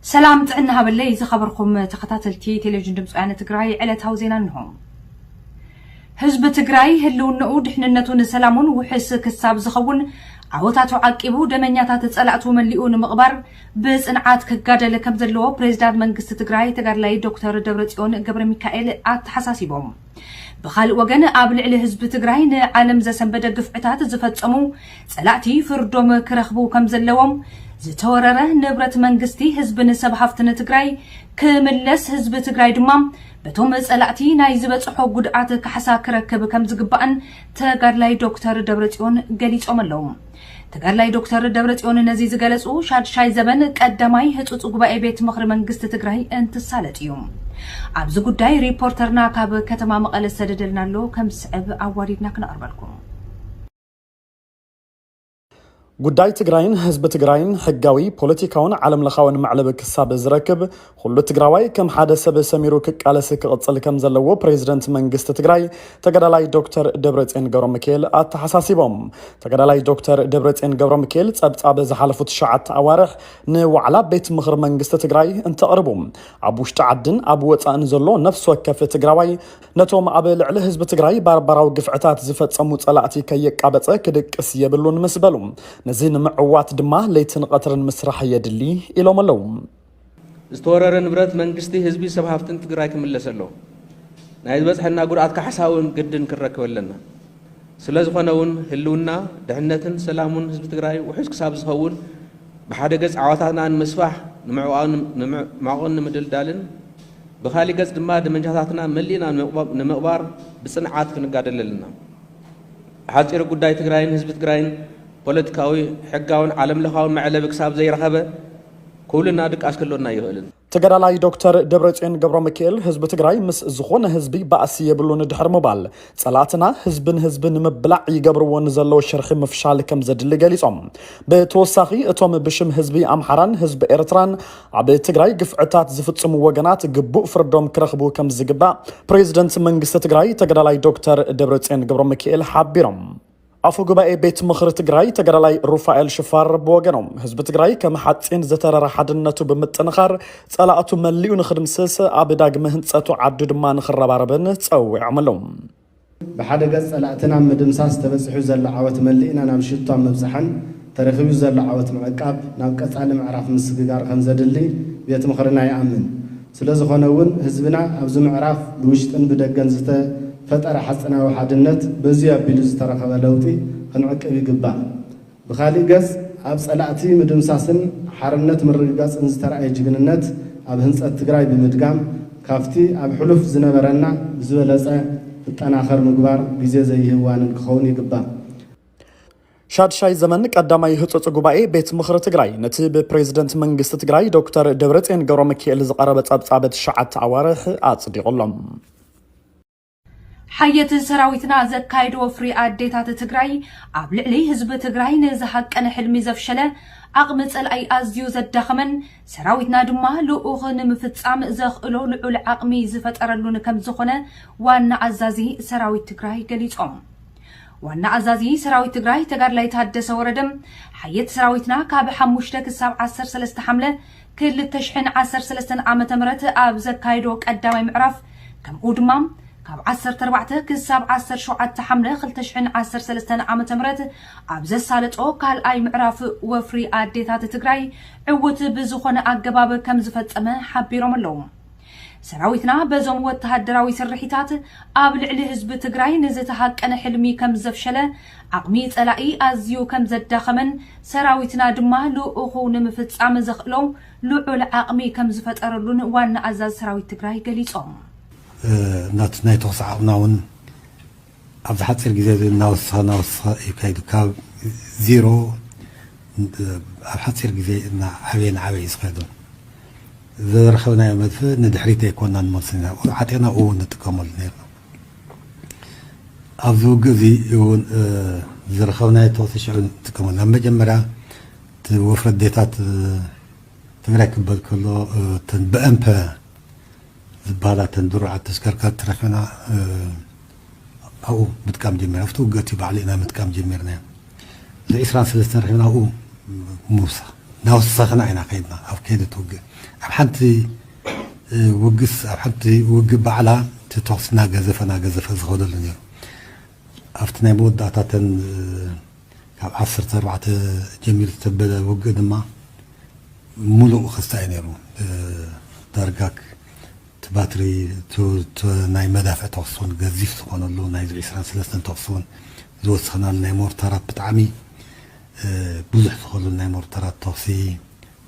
ሰላም ጥዕና ሃበለይ ዝኸበርኩም ተኸታተልቲ ቴሌቪዥን ድምፂ ወያነ ትግራይ፣ ዕለታዊ ዜና እንሆ። ህዝቢ ትግራይ ህልውንኡ፣ ድሕንነቱን ሰላሙን ውሕስ ክሳብ ዝኸውን ዓወታቱ ዓቂቡ፣ ደመኛታት ጸላእቱ መሊኡ ንምቕባር ብጽንዓት ክጋደል ከም ዘለዎ ፕሬዚዳንት መንግስቲ ትግራይ ተጋድላይ ዶክተር ደብረጽዮን ገብረ ሚካኤል ኣተሓሳሲቦም። ብኻልእ ወገን፣ ኣብ ልዕሊ ህዝቢ ትግራይ ንዓለም ዘሰንበደ ግፍዕታት ዝፈጸሙ ጸላእቲ ፍርዶም ክረኽቡ ከም ዘለዎም፣ ዝተወረረ ንብረት መንግስቲ፣ ህዝብን ሰብ ሃፍትን ትግራይ ክምለስ፣ ህዝቢ ትግራይ ድማ በቶም ጸላእቲ ናይ ዝበጽሖ ጉድኣት ካሕሳ ክረክብ ከም ዝግባእን ተጋድላይ ዶክተር ደብረጽዮን ገሊጾም ኣለዉ። ተጋድላይ ዶክተር ደብረጽዮን ነዚ ዝገለጹ ሻድሻይ ዘበን ቀዳማይ ህጹጽ ጉባኤ ቤት ምኽሪ መንግስቲ ትግራይ እንትሳለጥ እዩ። ኣብዚ ጉዳይ ሪፖርተርና ካብ ከተማ መቐለ ዝተደደልና ኣሎ፣ ከም ዝስዕብ ኣዋዲድና ክነቕርበልኩም። ጉዳይ ትግራይን ህዝቢ ትግራይን ሕጋዊ፣ ፖለቲካውን ዓለም ለኻውን መዕለቢ ክሳብ ዝረክብ፣ ኩሉ ትግራዋይ ከም ሓደ ሰብ ሰሚሩ ክቃለስ ክቕጽል ከም ዘለዎ ፕሬዚደንት መንግስቲ ትግራይ ተጋዳላይ ዶክተር ደብረጽዮን ገብረ ሚካኤል ኣተሓሳሲቦም። ተጋዳላይ ዶክተር ደብረጽዮን ገብረ ሚካኤል ጸብጻብ ዝሓለፉ ትሽዓተ ኣዋርሕ ንዋዕላ ቤት ምኽሪ መንግስቲ ትግራይ እንተቕርቡ፣ ኣብ ውሽጢ ዓድን ኣብ ወጻእን ዘሎ ነፍሲ ወከፍ ትግራዋይ ነቶም ኣብ ልዕሊ ህዝቢ ትግራይ ባርባራዊ ግፍዕታት ዝፈጸሙ ጸላእቲ ከየቃበጸ ክድቅስ የብሉን ምስ በሉ፣ ነዚ ንምዕዋት ድማ ለይትን ቐትርን ምስራሕ የድሊ ኢሎም ኣለዉ። ዝተወረረ ንብረት መንግስቲ፣ ህዝቢ፣ ሰብ ሃፍትን ትግራይ ክምለስ ኣለዎ። ናይ ዝበጽሐና ጉድኣት ካሕሳ እውን ግድን ክንረክብ ኣለና። ስለ ዝኾነ እውን ህልውና፣ ድሕነትን ሰላሙን ህዝቢ ትግራይ ውሑስ ክሳብ ዝኸውን፣ ብሓደ ገጽ ዓወታትና ንምስፋሕ፣ ንምዕዋቕን፣ ንምዕማቕን ንምድልዳልን፣ ብኻሊእ ገጽ ድማ ደመንጃታትና መሊእና ንምቕባ-፣ ንምቕባር ብጽንዓት ክንጋደል ኣለና። ሓጺሩ ጉዳይ ትግራይን ህዝቢ ትግራይን ፖለቲካዊ፣ ሕጋውን ዓለም ለኻውን መዕለቢ ክሳብ ዘይረኸበ፣ ኩልና ድቃስ ክህልወና ኣይኽእልን። ተጋዳላይ ዶክተር ደብረጽዮን ገብረ ሚካኤል፣ ህዝቢ ትግራይ ምስ ዝኾነ ህዝቢ ባእሲ የብሉን ድሕሪ ምባል፣ ጸላእትና ህዝቢ ንህዝቢ ንምብላዕ ይገብርዎ ንዘለዉ ሽርሒ ምፍሻል ከም ዘድሊ ገሊጾም። ብተወሳኺ፣ እቶም ብሽም ህዝቢ ኣምሓራን ህዝቢ ኤርትራን ኣብ ትግራይ ግፍዕታት ዝፍጽሙ ወገናት ግቡእ ፍርዶም ክረኽቡ ከም ዝግባእ ፕሬዚደንት መንግስቲ ትግራይ ተጋዳላይ ዶክተር ደብረጽዮን ገብረ ሚካኤል ሓቢሮም። ኣፈ ጉባኤ ቤት ምኽሪ ትግራይ ተጋዳላይ ሩፋኤል ሽፋር ብወገኖም፣ ህዝቢ ትግራይ ከም ሓፂን ዝተረረ ሓድነቱ ብምጥንኻር፣ ጸላእቱ መሊኡ ንኽድምስስ፣ ኣብ ዳግመ ህንፀቱ ዓዱ ድማ ንኽረባረብን ጸዊዖም ኣለዉ። ብሓደ ገጽ ጸላእትና ምድምሳስ ተበጺሑ ዘሎ ዓወት መሊእና ናብ ሽቶ ኣብ ምብጻሕን ተረኺቡ ዘሎ ዓወት ምዕቃብ ናብ ቀጻሊ ምዕራፍ ምስግጋር ከም ዘድሊ ቤት ምኽርና ይኣምን። ስለ ዝኾነ እውን ህዝብና ኣብዚ ምዕራፍ ብውሽጥን ብደገን ዝተፈጠረ ሓጽናዊ ሓድነት በዚ ኣቢሉ ዝተረኸበ ለውጢ ክንዕቅብ ይግባእ። ብኻሊእ ገጽ ኣብ ጸላእቲ ምድምሳስን ሓርነት ምርግጋጽን ዝተራእየ ጅግንነት ኣብ ህንጸት ትግራይ ብምድጋም ካብቲ ኣብ ሕሉፍ ዝነበረና ብዝበለጸ ክጠናኸር ምግባር ግዜ ዘይህብ ዋንን ክኸውን ይግባእ። ሻድሻይ ዘመን ቀዳማይ ህጹጽ ጉባኤ ቤት ምኽሪ ትግራይ ነቲ ብፕሬዚደንት መንግስቲ ትግራይ ዶክተር ደብረጽዮን ገብረ ሚካኤል ዝቐረበ ጸብጻብ ትሽዓተ ኣዋርሕ ኣጽዲቑ ኣሎ። ሓየት ሰራዊትና ዘካየዶ ወፍሪ ኣዴታት ትግራይ ኣብ ልዕሊ ህዝቢ ትግራይ ንዝሃቀነ ሕልሚ ዘፍሸለ፣ ዓቕሚ ጸላኢ ኣዝዩ ዘዳኸመን፣ ሰራዊትና ድማ ልኡኽ ንምፍጻም ዘኽእሎ ልዑል ዓቕሚ ዝፈጠረሉን ከም ዝኾነ ዋና ኣዛዚ ሰራዊት ትግራይ ገሊጾም። ዋና ኣዛዚ ሰራዊት ትግራይ ተጋድላይ ታደሰ ወረደ፣ ሓየት ሰራዊትና ካብ ሓሙሽተ ክሳብ ዓሰርተ ሰለስተ ሓምለ ክልተ ሽሕን ዓሰርተ ሰለስተን ዓመተ ምህረት ኣብ ዘካየዶ ቀዳማይ ምዕራፍ፣ ከምኡ ድማ ካብ ዓሰርተ ኣርባዕተ ክሳብ ዓሰርተ ሸውዓተ ሓምለ ክልተ ሽሕን ዓሰርተ ሰለስተን ዓመተ ምህረት ኣብ ዘሳለጦ ካልኣይ ምዕራፍ ወፍሪ ኣዴታት ትግራይ ዕዉት ብዝኾነ ኣገባብ ከም ዝፈጸመ ሓቢሮም ኣለዉ። ሰራዊትና በዞም ወተሃደራዊ ስርሒታት ኣብ ልዕሊ ህዝቢ ትግራይ ንዝተሃቀነ ሕልሚ ከም ዘፍሸለ፣ ዓቕሚ ጸላኢ ኣዝዩ ከም ዘዳኸመን፣ ሰራዊትና ድማ ልኡኹ ንምፍጻም ዘኽእሎ ልዑል ዓቕሚ ከም ዝፈጠረሉን ዋና ኣዛዚ ሰራዊት ትግራይ ገሊጾም። እ፣ ናት-፣ ናይ ተኹሲ ዓቕምና እውን ኣብዚ ሓፂር ግዜ እዚ እናወሰኸ፣ እናወሰኸ እዩ ከይዱ። ካብ ዜሮ፣ እ፣ ኣብ ሓፂር ግዜ እናዓበየ፣ እናዓበየ እዩ ዝኸይዱ። ዝረኸብናዮ መድፍዕ ንድሕሪት ኣይኮንና ንመልሶ ኢና። ዓጢቕና እውን ንጥቀመሉ ነይርና። ኣብዚ ውግእ እዚ እውን፣ እ፣ ዝረኸብናዮ ተኹሲ ሽዑ ንጥቀመሉ። ኣብ መጀመርያ እቲ ወፍሪ ኣዴታት፣ እ፣ ትግራይ ክበል ከሎ፣ እ፣ እተን ብኤምፐ ዝበሃላ እተን ድሩዓት ተሽከርካርቲ ረኺብና፣ እ፣ ኣብኡ ምጥቃም ጀሚርና። ኣብቲ ውግእ እቲ ባዕሉ ኢና ምጥቃም ጀሚርናዮ። እዚ ዒስራን ሰለስተን ረኺብና ኣብኡ ምውሳኽ። እናወሰኽና ኢና ከይድና ኣብ ከይዲ እቲ ውግእ። ኣብ ሓንቲ ውግስ ኣብ ሓንቲ ውግእ ባዕላ እቲ ተኹሲ እናገዘፈ እናገዘፈ ዝኸደሉ ነይሩ። ኣብቲ ናይ መወዳእታተን ካብ ዓሰርተ ኣርባዕተ ጀሚሩ ዝተበለ ውግእ ድማ ሙሉእ ክስታይ ነይሩ። ዳርጋ እቲ ባትሪ ናይ መዳፍዕ ተኹሲ እውን ገዚፍ ዝኾነሉ ናይዚ ዕስራን ሰለስተን ተኹሲ እውን ዝወሰኽናሉ ናይ ሞርታራት ብጣዕሚ ብዙሕ ዝኾነሉ ናይ ሞርታራት ተኹሲ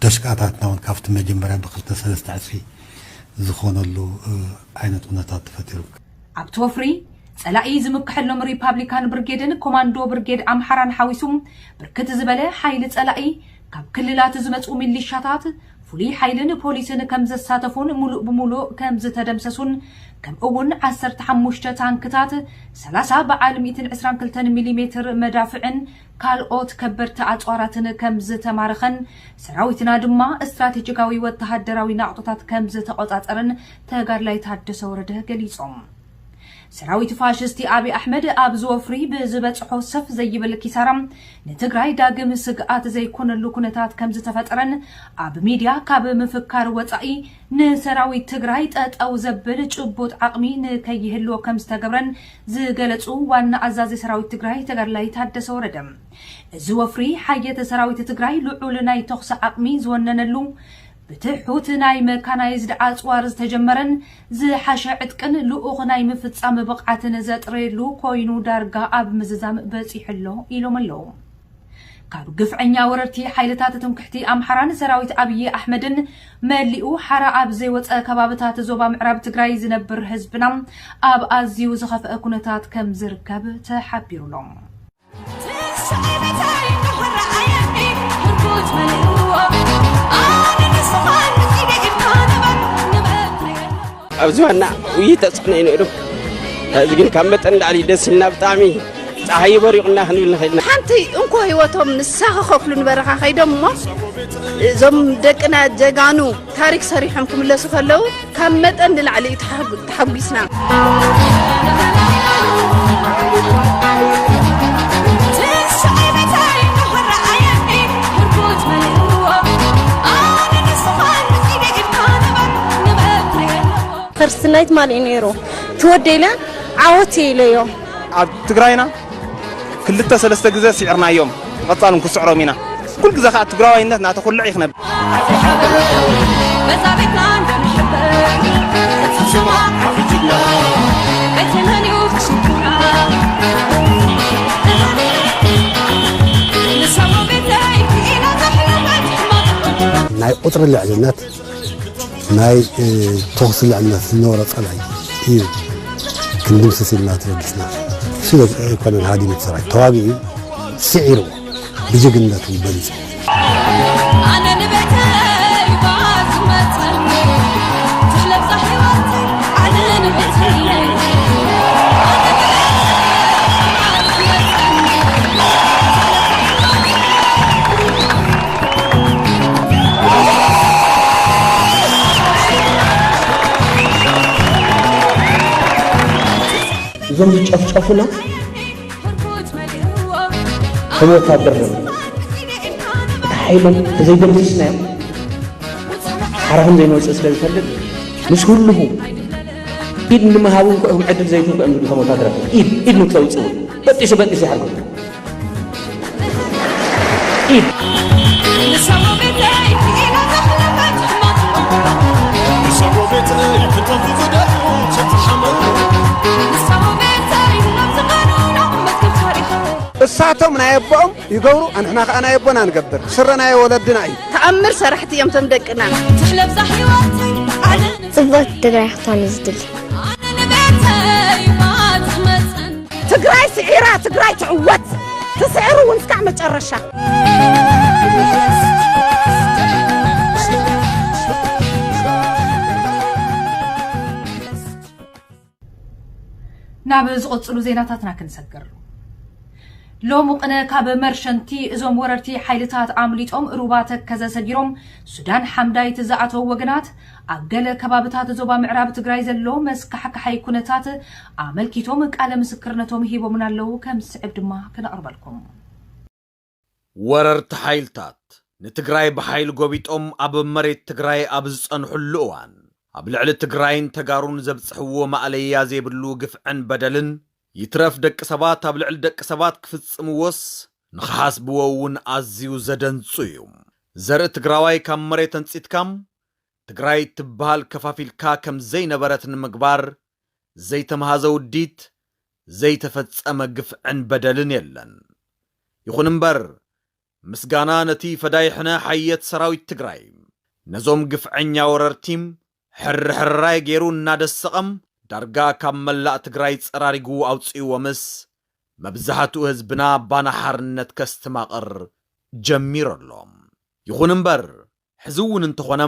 ደሽቃታትና እውን ካብቲ መጀመርያ ብክልተ ሰለስተ ዕፅፊ ዝኾነሉ ዓይነት ኩነታት ተፈጢሩ። ኣብቲ ወፍሪ ጸላኢ ዝምክሐሎም ሪፓብሊካን ብርጌድን ኮማንዶ ብርጌድ ኣምሓራን ሓዊሱ ብርክት ዝበለ ሓይሊ ጸላኢ ካብ ክልላት ዝመጹ ሚሊሻታት ፍሉይ ሓይልን ፖሊስን ከም ዘሳተፉን ሙሉእ ብሙሉእ ከም ዝተደምሰሱን ከምኡ እውን ዓሰርተ ሓሙሽተ ታንክታት ሰላሳ በዓል ሚእትን ዕስራን ክልተን ሚሊሜትር መዳፍዕን ካልኦት ከበድቲ ኣጽዋራትን ከም ዝተማረኸን ሰራዊትና ድማ ስትራቴጂካዊ ወተሃደራዊ ናቕጦታት ከም ዝተቖጻጸረን ተጋድላይ ታደሰ ወረደ ገሊጾም። ሰራዊት ፋሽስቲ ኣብይ ኣሕመድ ኣብዚ ወፍሪ ብዝበጽሖ ሰፍ ዘይብል ኪሳራ ንትግራይ ዳግም ስግኣት ዘይኮነሉ ኩነታት ከም ዝተፈጠረን ኣብ ሚድያ ካብ ምፍካር ወጻኢ ንሰራዊት ትግራይ ጠጠው ዘብል ጭቡጥ ዓቕሚ ንከይህልዎ ከም ዝተገብረን ዝገለጹ ዋና ኣዛዚ ሰራዊት ትግራይ ተጋድላይ ታደሰ ወረደ፣ እዚ ወፍሪ ሓየተ ሰራዊት ትግራይ ልዑል ናይ ተኹሲ ዓቕሚ ዝወነነሉ፣ ብትሑት ናይ መካናይዝድ ኣጽዋር ዝተጀመረን ዝሓሸ ዕጥቅን ልኡኽ ናይ ምፍጻም ብቕዓትን ዘጥረየሉ ኮይኑ ዳርጋ ኣብ ምዝዛም በጺሑ ኣሎ ኢሎም ኣለዉ። ካብ ግፍዐኛ ወረርቲ ሓይልታት ትምክሕቲ ኣምሓራን ሰራዊት ኣብዪ ኣሕመድን መሊኡ ሓራ ኣብ ዘይወጸ ከባብታት ዞባ ምዕራብ ትግራይ ዝነብር ህዝብና ኣብ ኣዝዩ ዝኸፍአ ኩነታት ከም ዝርከብ ተሓቢሩ ኣሎ። ኣብዚ ዋና ውይይት ተፅዕኖ እዩ ነይሩ። እዚ ግን ካብ መጠን ንላዕሊ ደስ ኢልና ብጣዕሚ ፀሓይ በሪቑና ክንብል ንኽእል ኢና። ሓንቲ እንኮ ህይወቶም ንሳ ክኸፍሉ ንበረኻ ከይዶም እሞ እዞም ደቅና ጀጋኑ ታሪክ ሰሪሖም ክምለሱ ከለዉ ካብ መጠን ንላዕሊ እዩ ተሓጉ- ተሓጒስና። ፈርስት ናይት ማን እዩ ነይሩ ትወደይለ ዓወት ኢለዮ። ኣብ ትግራይና ክልተ ሰለስተ ግዘ ስዒርናዮም፣ ብቐፃል እውን ክስዕሮም ኢና። ኩሉ ግዘ ከዓ ትግራዋይነት እናተኹልዐ እዩ ክነብር። ናይ ቁፅሪ ልዕልነት ናይ ተኹሲ ልዕልነት ዝነበሮ ፀላኢ እዩ ክንድምስስ ኢልና ተበጊስና። እሱ ኣይኮነን ሃዲሙ እቲ ሰራዊት ተዋጊኡ ስዒሩ ብጅግንነቱ ገሊፁ። እዞም ዝጨፍጨፉና ከም ወታደር ነ እቲ ሓይሎም ተዘይደምስስናዮም ሓራኹም ዘይንወፅእ ስለ ዝፈልጥ ምስ ህልሁ ኢድ ንምሃቡ እንኮ እዮም ዕድል ዘይትንኮ እዮም ዝብሉ ከም ወታደራት ኢድ ኢድ ንክተውፅኡ በጢሱ በጢሱ ይሓርኩም ኢድ እሳቶም ናይ ኣቦኦም ይገብሩ ኣንሕና ከዓ ናይ ኣቦና ንገብር ስረ ናይ ወለድና እዩ። ተኣምር ሰራሕቲ እዮም ቶም ደቅና። ትሕለብዛ ህይወተይ ዓለም ጽብቕቲ ትግራይ ክትኮን እዩ ዝድሊ። ኣነ ንቤተይ ባትመፅን ትግራይ ስዒራ ትግራይ ትዕወት ትስዕር እውን እስካዕ መጨረሻ። ናብ ዝቕጽሉ ዜናታትና ክንሰግር። ሎሚ ቅነ ካብ መርሸንቲ እዞም ወረርቲ ሓይልታት ኣምሊጦም ሩባ ተከዘ ሰጊሮም ሱዳን ሓምዳይት ዝኣተዉ ወገናት ኣብ ገለ ከባብታት ዞባ ምዕራብ ትግራይ ዘሎ መስካሕካሓይ ኩነታት ኣመልኪቶም ቃለ ምስክርነቶም ሂቦምና ኣለዉ። ከም ዝስዕብ ድማ ክነቕርበልኩም። ወረርቲ ሓይልታት ንትግራይ ብሓይሊ ጎቢጦም ኣብ መሬት ትግራይ ኣብ ዝጸንሕሉ እዋን፣ ኣብ ልዕሊ ትግራይን ተጋሩን ዘብጽሕዎ ማእለያ ዘይብሉ ግፍዕን በደልን፣ ይትረፍ ደቂ ሰባት ኣብ ልዕሊ ደቂ ሰባት ክፍጽምዎስ፣ ንኽሓስብዎ እውን ኣዝዩ ዘደንጹ እዩ። ዘርኢ ትግራዋይ ካብ መሬት ኣንጺትካም፣ ትግራይ ትበሃል ከፋፊልካ ከም ዘይነበረት ንምግባር ዘይተምሃዘ ውዲት፣ ዘይተፈጸመ ግፍዕን በደልን የለን። ይኹን እምበር፣ ምስጋና ነቲ ፈዳይ ሕነ ሓየት ሰራዊት ትግራይ፣ ነዞም ግፍዐኛ ወረርቲም ሕርሕራይ ገይሩ እናደሰቐም፣ ዳርጋ ካብ መላእ ትግራይ ጸራሪጉ ኣውጺእዎምስ፣ መብዛሕትኡ ህዝብና ባና ሓርነት ከስትማቕር ጀሚሩ ኣሎ። ይኹን እምበር፣ ሕዚ እውን እንተኾነ፣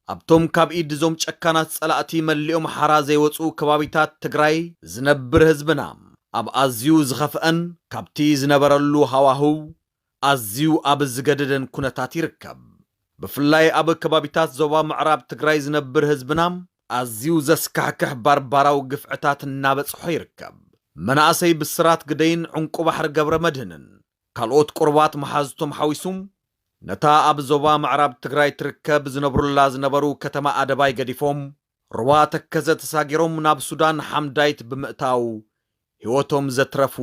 ኣብቶም ካብ ኢድ እዞም ጨካናት ጸላእቲ መሊኦም ሓራ ዘይወጹ ከባቢታት ትግራይ ዝነብር ህዝብና፣ ኣብ ኣዝዩ ዝኸፍአን ካብቲ ዝነበረሉ ሃዋህው ኣዝዩ ኣብ ዝገደደን ኩነታት ይርከብ። ብፍላይ ኣብ ከባቢታት ዞባ ምዕራብ ትግራይ ዝነብር ህዝብና ኣዝዩ ዘስካሕክሕ ባርባራዊ ግፍዕታት እናበጽሖ ይርከብ። መናእሰይ ብስራት ግደይን ዕንቁ ባሕሪ ገብረ መድህንን ካልኦት ቁሩባት መሓዝቶም ሓዊሱ፣ ነታ ኣብ ዞባ ምዕራብ ትግራይ ትርከብ ዝነብሩላ ዝነበሩ ከተማ ኣደባይ ገዲፎም፣ ሩባ ተከዘ ተሳጊሮም ናብ ሱዳን ሓምዳይት ብምእታው ህይወቶም ዘትረፉ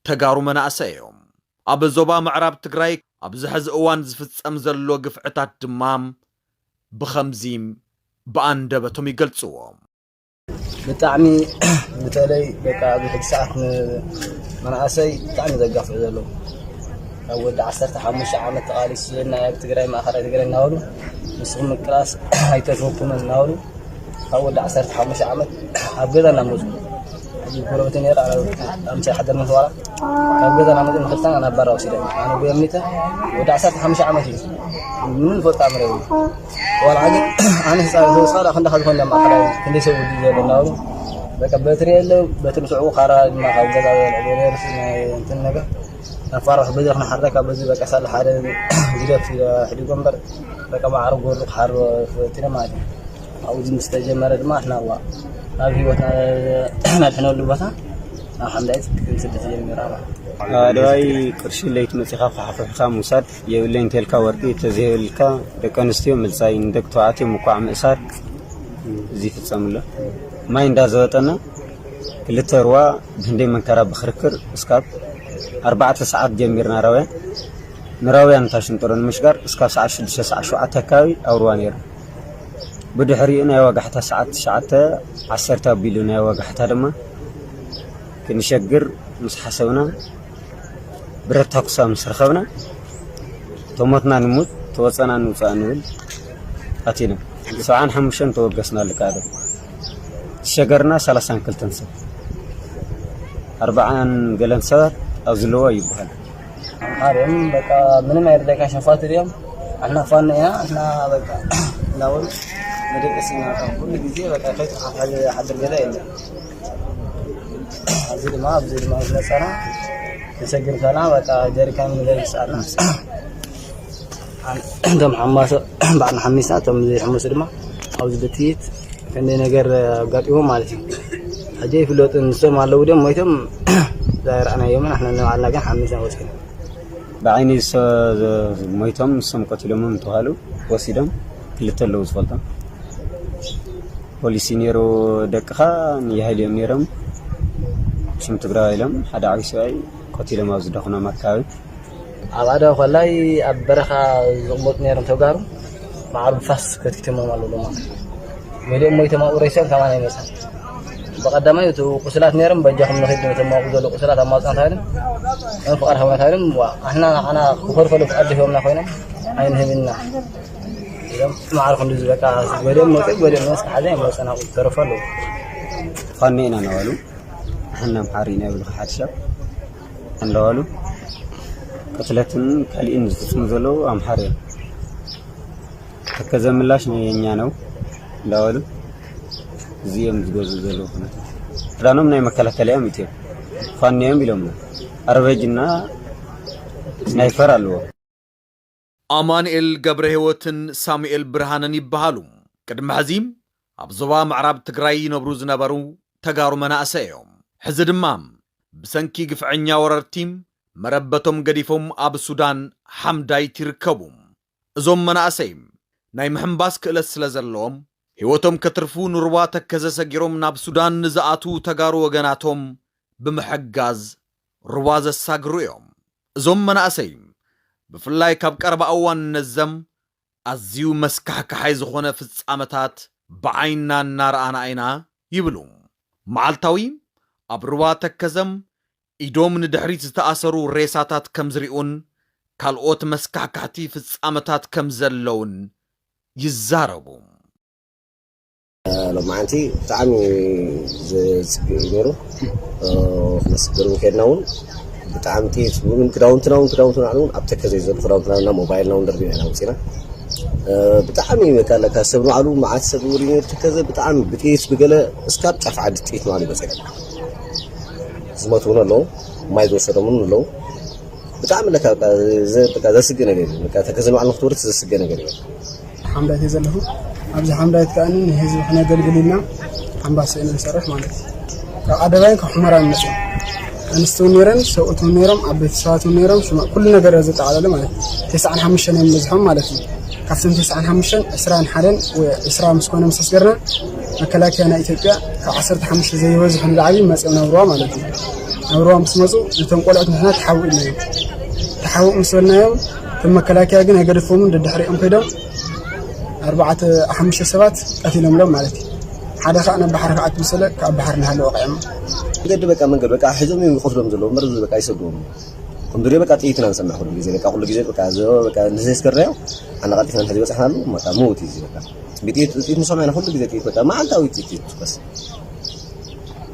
ተጋሩ መናእሰይ እዮም። ኣብ ዞባ ምዕራብ ትግራይ ኣብዚ ሕዚ እዋን ዝፍጸም ዘሎ ግፍዕታት ድማ ብኸምዚ ብኣንደበቶም ይገልጽዎ። ብጣዕሚ በተለይ በቃ ኣብዚ ሕጂ ሰዓት ንመናእሰይ ብጣዕሚ ዘጋፍዑ ዘለዉ፣ ካብ ወዲ ዓሰርተ ሓሙሽተ ዓመት ተቓሊሱ ዝብል ናይ ኣብ ትግራይ ማእኸላይ ትግራይ እናበሉ ንስኹም ምቅላስ ኣይተርፈኩምን እናበሉ ካብ ወዲ ዓሰርተ ሓሙሽተ ዓመት ኣብ ገዛ እናመፁ፣ ሕጂ ጎረቤት ነይረ፣ ኣምሳ ይሓደር ምስ በላ ካብ ገዛ እናመፁ ንክልተና ናብ ባራ ወሲዶም። ኣነ ጉየሚተ ወዲ ዓሰርተ ሓሙሽተ ዓመት እዩ፣ ምንም ፈልጣ ምረ። ዋላ ግን ኣነ ህፃን ሰው ሳላ ክንዳ ካብ ዝኾነ ማእኸላይ ክንደይ ሰብ ውዲ ዘሎ እናበሉ በቃ በትሪ የለ፣ በትሪ ስዕቡ ካራ ድማ ካብ ገዛ ዘልዕሉ ነርሲ ናይ እንትን ነገር ናፋራሕ በዚ ክንሓርዳ ካብ በዚ በቃ ሳላ ሓደ ግደፍ ኢለ ሕዲጎ እምበር በቃ ማዕረ ጎሩ ክሓርዶ ፈቲነ ማለት እዩ። ኣብኡ ምስ ተጀመረ ድማ ኣሕና እዋ ናብ ህይወትና ነድሕነሉ ቦታ ናብ ሓምዳይት ክንስደት ጀሚራ ማለት እዩ። ኣደዋይ ቅርሺ ለይት መፂኻ ኳሕኩሕካ ምውሳድ የብለይን ተልካ ወርቂ ተዘይብልካ ደቂ ኣንስትዮ ምልፃይ ንደቂ ተባዕትዮ ምኳዕ ምእሳር እዚ ይፍፀምሎ። ማይ እንዳዘወጠና ክልተ ሩዋ ብህንደይ መንከራ ብክርክር እስካብ ኣርባዕተ ሰዓት ጀሚርና ራውያን ንራውያን እታ ሽንጥሮ ንምሽጋር እስካብ ሰዓት ሽዱሽተ ሰዓት ሸውዓተ ኣካባቢ ኣብ ሩዋ ነይሩ። ብድሕሪኡ ናይ ወጋሕታ ሰዓት ትሽዓተ ዓሰርተ ኣቢሉ ናይ ወጋሕታ ድማ ክንሸግር ምስ ሓሰብና ብረት ታኩሳ ምስ ረኸብና ተሞትና ንሙት ተወፀና ንውፃእ ንብል ኣቲና ሰብዓን ሓሙሽተን ተወገስና ልቃዶ ዝሸገርና ሰላሳን ክልተን ሰብ ኣርባዓን ገለን ሰባት ኣብ ዝለዎ ይበሃል። ኣምሓርም በቃ ምንም ኣይርዳይካ ሸፋቱ ድዮም ኣሕና ፋኖ ኢና ኣሕና በቃ እናበሉ መደቀሲ ኢና ኩሉ ግዜ በቃ ከይትሓሓዝ ሓድር ገዛ የለን። ኣብዚ ድማ ኣብዚ ድማ ዝመፀና ተሰግርካና በቃ ጀሪካን ንገዝኣና እቶም ሓማሶ ባዕልና ሓሚስና እቶም ዘይሕምሱ ድማ ኣብዚ ብጥይት ክንደይ ነገር ኣጋጢሞም ማለት እዩ። ሕጂ ይፍለጡ ንሶም ኣለዉ ድዮም ሞይቶም ዛይረኣናዮምን ኣሕና ንባዕልና ግን ሓሚስና ወፂና። ብዓይኒ ሞይቶም ንሶም ቀቲሎሞም እንተባሃሉ ወሲዶም ክልተ ኣለዉ ዝፈልጦም ፖሊሲ ነይሩ ደቅኻ ንያህል እዮም ነይሮም ሽም ትግራዋይ ኢሎም ሓደ ዓብዪ ሰብኣይ ቀቲሎም ኣብ ዝደኹኖም ኣካባቢ ኣብ ኣደ ኮላይ ኣብ በረኻ ዝቕመጡ ነይሮም ተጋሩ ማዕሩ ብፋስ ከቲቶሞም ኣለዉ ሎማ ገሊኦም ሞይቶም ኣብኡ ሬሶም ከማን ኣይመፅን ብቐዳማይ እቲ ቁስላት ነይሮም በጃኹም ንኽድ ነቶም ኣብኡ ዘሎ ቁስላት ኣማፅና ታይሎም ፍቓድ ሃውና ታይሎም ኣሕና ንዓና ክፈልፈሉ ፍቓድ ሂቦምና ኮይኖም ኣይንህብና ኢሎም ማዕሩ ክንዲ ዝበቃ ገሊኦም መፅኡ ገሊኦም ነስ ክሓዘ ኣይመፅን ኣብኡ ዝተረፉ ኣለዉ ፋኖ ኢና እናበሉ ኣሕና ኣምሓሪ ኢና ይብሉ ሓድሻ እንዳበሉ ቅትለትን ካልእን ዝፍፅሙ ዘለዉ ኣምሓር እዮም። ተከዘ ምላሽ የኛ ነው እንዳበሉ እዚኦም ዝገዙ ዘለዉ ኩነታት ክዳኖም ናይ መከላከሊያ እዮም ኢትዮም ፋኖ እዮም ኢሎምና ኣርበጅና ስናይፐር ኣለዎ። ኣማንኤል ገብረ ህይወትን ሳሙኤል ብርሃነን ይበሃሉ። ቅድሚ ሕዚ ኣብ ዞባ ምዕራብ ትግራይ ይነብሩ ዝነበሩ ተጋሩ መናእሰይ እዮም። ሕዚ ድማ ብሰንኪ ግፍዐኛ ወረርቲ መረበቶም ገዲፎም ኣብ ሱዳን ሓምዳይት ይርከቡ። እዞም መናእሰይ ናይ ምሕንባስ ክእለት ስለ ዘለዎም፣ ህይወቶም ከትርፉ ንሩባ ተከዘ ሰጊሮም ናብ ሱዳን ንዝኣትዉ ተጋሩ ወገናቶም ብምሕጋዝ ሩባ ዘሳግሩ እዮም። እዞም መናእሰይ ብፍላይ ካብ ቀረባ እዋን ነዘም ኣዝዩ መስካሕካሓይ ዝኾነ ፍጻመታት ብዓይንና እናረኣና ኢና ይብሉ። መዓልታዊ ኣብ ሩባ ተከዘም ኢዶም ንድሕሪት ዝተኣሰሩ ሬሳታት ከም ዝሪኡን ካልኦት መስካሕካሕቲ ፍጻመታት ከም ዘለውን ይዛረቡ። ሎማዓንቲ ብጣዕሚ ዘፅግእ እዩ ነይሩ። ክነስግር ከድና እውን ብጣዕሚ ጥይት እውን ክዳውንትና እውን ክዳውንትና እውን ኣብ ተከዘ ዘሎ ክዳውንትና እና ሞባይልና እውን ደርቢና ኢና ውፅና። ብጣዕሚ በቃ ለካ ሰብ ንባዕሉ መዓት ሰብ ውሪ ነይሩ ተከዘ ብጣዕሚ ብጥይት ብገለ እስካብ ጫፍ ዓዲ ጥይት ንባዕሉ ይበፅሕ። ዝሞት እውን ኣለዉ፣ ማይ ዝወሰዶም እውን ኣለዉ። ብጣዕሚ ለካ በቃ ዘስግእ ነገር እዩ። በቃ ተከዘ ንባዕሉ ንክትወርድ ዘስግእ ነገር እዩ። ሓምዳይት እየ ዘለኹ። ኣብዚ ሓምዳይት ከኣ ንህዝቢ ክነገልግል ኢልና ሓምባሰ ኢና ንሰርሕ ማለት እዩ። ካብ ዓደባይን ካብ ሑመራን መፅኦም ኣንስቲ እውን ነይረን፣ ሰብኡት እውን ነይሮም፣ ዓበይቲ ሰባት እውን ነይሮም፣ ሽማ ኩሉ ነገር ዘጠቓለለ ማለት እዩ። ተስዓን ሓሙሽተን እዮም በዝሖም ማለት እዩ። ካብቶም ተስዓን ሓሙሽተን ዕስራን ሓደን ወይ ዕስራ ምስ ኮነ ምስ ኣስገርና መከላከያ ናይ ኢትዮጵያ ካብ ዓሰርተ ሓሙሽተ ዘይበዝሑ ንላዕሊ መፅኦም ናብ ሩባ ማለት እዩ። ናብ ሩባ ምስ መፁ ነቶም ቆልዑት ንሕና ተሓውእ ኢልናዮም። ተሓውእ ምስ በልናዮም እቶም መከላከያ ግን ኣይገደፍዎምን ደድሕሪኦም ከይዶም ኣርባዕተ ሓሙሽተ ሰባት ቀቲሎምሎም ማለት እዩ። ሓደ ከዓ ናብ ባሕሪ ክኣቱ ዝሰለ ካብ ባሕሪ እናሃለ ወቂዖም። መንገዲ በቃ መንገዲ በቃ ሒዞም እዮም ይቆስሎም ዘለዉ እምበር በቃ ይሰድዎም። ከም ድሮ በቃ ጥይትና ንሰምዕ ኩሉ ግዜ በቃ ኩሉ ግዜ በቃ ንዘይስገርናዮ ኣናቃልጢፍና እንድሕር ዝበፅሕናሉ በቃ ምውት እዩ በቃ ብጥይት ጥይት ንሰምዕ ኢና ኩሉ ግዜ ጥይት በቃ መዓልታዊ ጥይት ይትኮስ።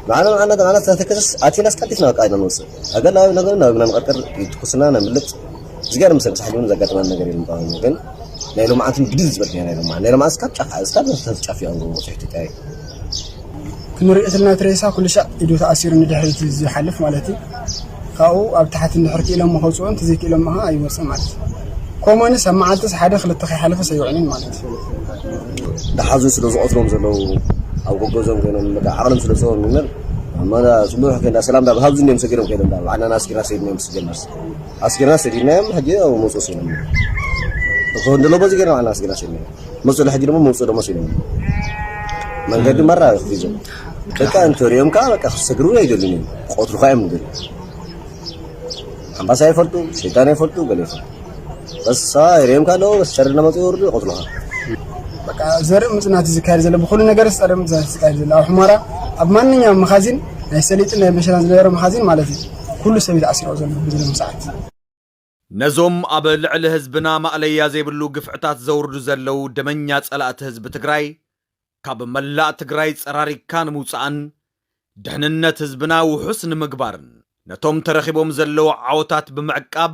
ንዓና ንዓና ንዓና ተተከሰስ ኣቲና ኣስቀልጢፍና በቃ ኢና ንወፅእ። ኣገላዊ ነገር ናብ ናብ ቀርቀር ይትኩስና ነምልጥ። እዚጋ ንምሰል ሳሕሊ እውን ዘጋጥመን ነገር የለን። ግን ናይ ሎማዓንትን ብድል ዝበልክያ ናይ ሎማዓን ናይ ሎማዓን እስካብ ጫፍ እስካብ ጫፍ እዮም ዝወፅሑ ኢትዮጵያዊ። ክንሪኦ ተለና እቲ ሬሳ ኩሉ ሻዕ ኢዱ ተኣሲሩ ንድሕሪት ዝሓልፍ ማለት እዩ። ካብኡ ኣብ ታሕቲ እንድሕር ክኢሎም ከውፅኦ እንተዘይክኢሎም ከዓ ኣይወፅእ ማለት እዩ። ኮሞንስ ኣብ መዓልትስ ሓደ ክልተ ከይሓለፈስ ኣይውዕልን ማለት እዩ። ደሓዙ ስለ ዝቆትሎም ዘለዉ ኣብ ጎጎዞም ኮይኖም በቃ ዓቕሎም ስለ ዝህቦም ይመር ኣማና ጽቡሕ ከይዳ ሰላም ዳ ብሃብዚ እንዲዮም ሰጊሮም ከይዶም ዳ ባዕናና ኣስጊርና ሰይድና እዮም ስጀመርስ ኣስጊርና ሰዲድናዮም ሕጂ ኣብ መውፅእ ስኢኖም እኮ እንደሎ በዚ ገይርና ባዕና ኣስጊርና ሰዲድና መፅኡ ሕጂ ደግሞ መውፅእ ደሞ ስኢኖም መንገዲ መራ ክፊዞም በቃ እንተሪኦም ከዓ በቃ ክሰግሩ ኣይደሉን እዮም ቆትሉካ እዮም ንገሪ ሓምባሳ ይፈልጡ፣ ሸይጣን ይፈልጡ፣ ገለ ይፈልጡ። በስ ሰባ ይርእዮም ካለዉ በስ ሸሪ እናመፁ ይወርዱ ይቐትሉኻ። በቃ ዘርኢ ምፅናት እዩ ዝካየድ ዘሎ ብኩሉ ነገር ዘርኢ ምፅናት እዩ ዝካየድ ዘሎ ኣብ ሑመራ ኣብ ማንኛውም መኻዚን ናይ ሰሊጥን ናይ መሸላን ዝነበረ መኻዚን ማለት እዩ ኩሉ ሰብ እዩ ተኣሲሩ ዘሎ ብዝለሙ ሰዓት። ነዞም ኣብ ልዕሊ ህዝብና ማእለያ ዘይብሉ ግፍዕታት ዘውርዱ ዘለዉ ደመኛ ጸላእቲ ህዝቢ ትግራይ ካብ መላእ ትግራይ ጸራሪግካ ንምውጻእን ድሕንነት ህዝብና ውሑስ ንምግባርን ነቶም ተረኺቦም ዘለዉ ዓወታት ብምዕቃብ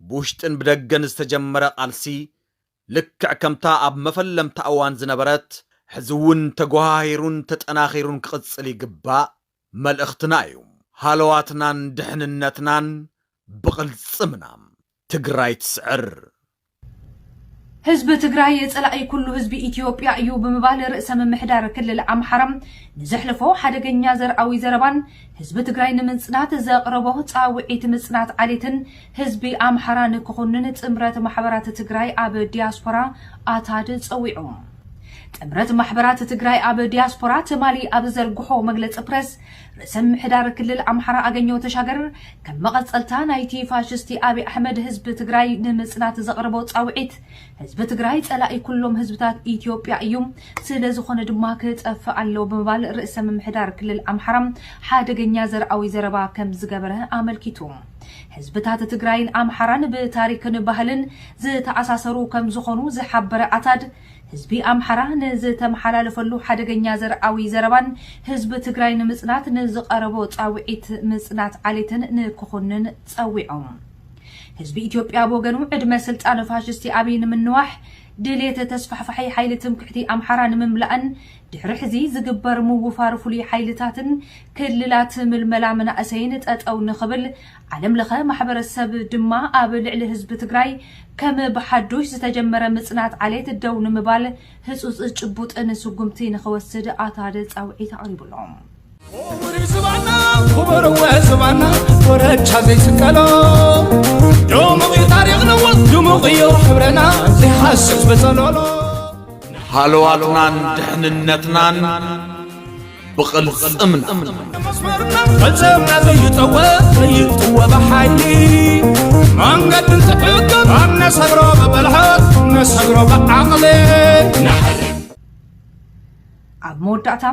ብውሽጥን ብደገን ዝተጀመረ ቃልሲ ልክዕ ከምታ ኣብ መፈለምታ እዋን ዝነበረት ሕዚ እውን ተጓሃሂሩን ተጠናኺሩን ክቕጽል ይግባእ መልእኽትና እዩ። ሃለዋትናን ድሕንነትናን ብቕልጽምና ትግራይ ትስዕር። ህዝቢ ትግራይ ጸላኢ ኩሉ ህዝቢ ኢትዮጵያ እዩ ብምባል ርእሰ ምምሕዳር ክልል ኣምሓራ ንዘሕለፎ ሓደገኛ ዘርኣዊ ዘረባን ህዝቢ ትግራይ ንምጽናት ዘቕረቦ ጻውዒት ምጽናት ዓሌትን ህዝቢ ኣምሓራ ንክኹንን ጥምረት ማሕበራት ትግራይ ኣብ ዲያስፖራ ኣታድ ጸዊዑ። ጥምረት ማሕበራት ትግራይ ኣብ ዲያስፖራ ትማሊ ኣብ ዘርግሖ መግለፂ ፕረስ ርእሰ ምምሕዳር ክልል ኣምሓራ ኣገኘው ተሻገር ከም መቐፀልታ ናይቲ ፋሽስቲ ኣብይ ኣሕመድ ህዝቢ ትግራይ ንምፅናት ዘቕረቦ ፃውዒት ህዝቢ ትግራይ ፀላኢ ኩሎም ህዝብታት ኢትዮጵያ እዩ፣ ስለ ዝኾነ ድማ ክጠፍእ ኣለዎ ብምባል ርእሰ ምምሕዳር ክልል ኣምሓራ ሓደገኛ ዘርኣዊ ዘረባ ከም ዝገበረ ኣመልኪቱ። ህዝብታት ትግራይን ኣምሓራን ብታሪክን ባህልን ዝተኣሳሰሩ ከም ዝኾኑ ዝሓበረ ኣታድ ህዝቢ ኣምሓራ ንዝተመሓላለፈሉ ሓደገኛ ዘርኣዊ ዘረባን ህዝቢ ትግራይ ንምፅናት ንዝቐረቦ ፃውዒት ምፅናት ዓሌትን ንክኹንን ፀዊዖም። ህዝቢ ኢትዮጵያ ብወገኑ ዕድመ ስልጣን ፋሽስቲ ኣብይ ንምንዋሕ ድሌት ተስፋሕፋሒ ሓይሊ ትምክሕቲ ኣምሓራ ንምምላእን ድሕሪ ሕዚ ዝግበር ምውፋር ፍሉይ ሓይልታትን ክልላት ምልመላ መናእሰይን ጠጠው ንኽብል ዓለም ለኸ ማሕበረሰብ ድማ ኣብ ልዕሊ ህዝቢ ትግራይ ከም ብሓዱሽ ዝተጀመረ ምፅናት ዓሌት ደው ንምባል ህፁፅ ጭቡጥን ስጉምቲ ንኽወስድ ኣታደ ፃውዒት ኣቕሪቡሎም። ክቡር ዝባና ክቡር ወ ዝባና ወረቻ ዘይስቀሎ ድሙቕ እዩ ታሪኽና እውን ድሙቕ እዩ ሕብረና ዘይሃስስ ብጸሎሎ። ሃለዋትናን ድሕንነትናን ብቕልጽምና። መስመርና ቅልጽምና ዘይጠወ ዘይጥወ ብሓይሊ መንገዲ እንትሕግር ኣብ ነሰግሮ ብብልሓት ነሰግሮ ብዓቕሊ። ኣብ መወዳእታ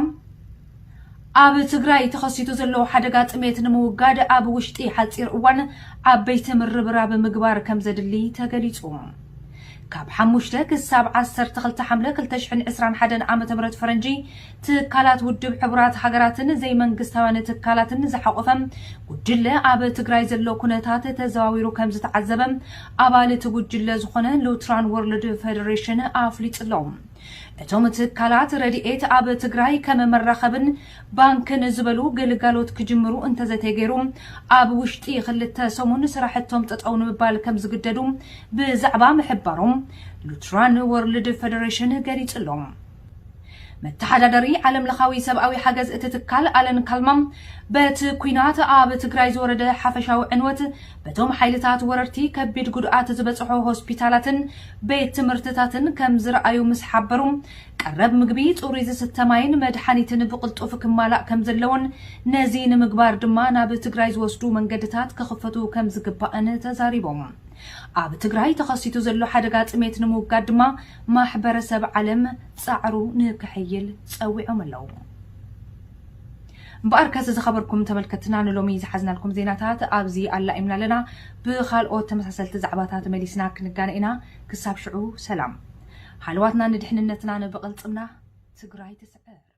ኣብ ትግራይ ተኸሲቱ ዘሎ ሓደጋ ጥሜት ንምውጋድ ኣብ ውሽጢ ሓፂር እዋን ዓበይቲ ምርብራብ ምግባር ከም ዘድሊ ተገሊፁ። ካብ ሓሙሽተ ክሳብ ዓሰርተ ክልተ ሓምለ ክልተ ሽሕን ዕስራን ሓደን ዓመተ ምህረት ፈረንጂ ትካላት ውድብ ሕቡራት ሃገራትን ዘይመንግስታውያን ትካላትን ዝሓቆፈ ጉጅለ ኣብ ትግራይ ዘሎ ኩነታት ተዘዋዊሩ ከም ዝተዓዘበ ኣባል እቲ ጉጅለ ዝኾነ ሉትራን ወርልድ ፌደሬሽን ኣፍሊጡ ኣሎ። እቶም ትካላት ረድኤት ኣብ ትግራይ ከም መራኸብን ባንክን ዝበሉ ግልጋሎት ክጅምሩ እንተዘተገይሩ ኣብ ውሽጢ ክልተ ሰሙን ስራሕቶም ጠጠው ንምባል ከም ዝግደዱ ብዛዕባ ምሕባሮም ሉትራን ወርልድ ፌደሬሽን ገሊጹ ኣሎ። መተሓዳደሪ ዓለም ለኻዊ ሰብኣዊ ሓገዝ እቲ ትካል ኣለን ካልማ በቲ ኲናት ኣብ ትግራይ ዝወረደ ሓፈሻዊ ዕንወት በቶም ሓይልታት ወረርቲ ከቢድ ጉድኣት ዝበፅሖ ሆስፒታላትን ቤት ትምህርትታትን ከም ዝረኣዩ ምስ ሓበሩ ቀረብ ምግቢ፣ ፅሩይ ዝስተ ማይን መድሓኒትን ብቕልጡፍ ክማላእ ከም ዘለዎን ነዚ ንምግባር ድማ ናብ ትግራይ ዝወስዱ መንገድታት ክኽፈቱ ከም ዝግባእን ተዛሪቦም። ኣብ ትግራይ ተኸሲቱ ዘሎ ሓደጋ ጥሜት ንምውጋድ ድማ ማሕበረሰብ ዓለም ፃዕሩ ንክሕይል ፀዊዖም ኣለዉ። እምበኣርከስ ዝኸበርኩም ተመልከትና ንሎሚ ዝሓዝናልኩም ዜናታት ኣብዚ ኣላኢምና ኣለና። ብኻልኦት ተመሳሰልቲ ዛዕባታት መሊስና ክንጋነ ኢና። ክሳብ ሽዑ ሰላም። ሃለዋትና ንድሕንነትና ንብቕልፅምና። ትግራይ ትስዕር።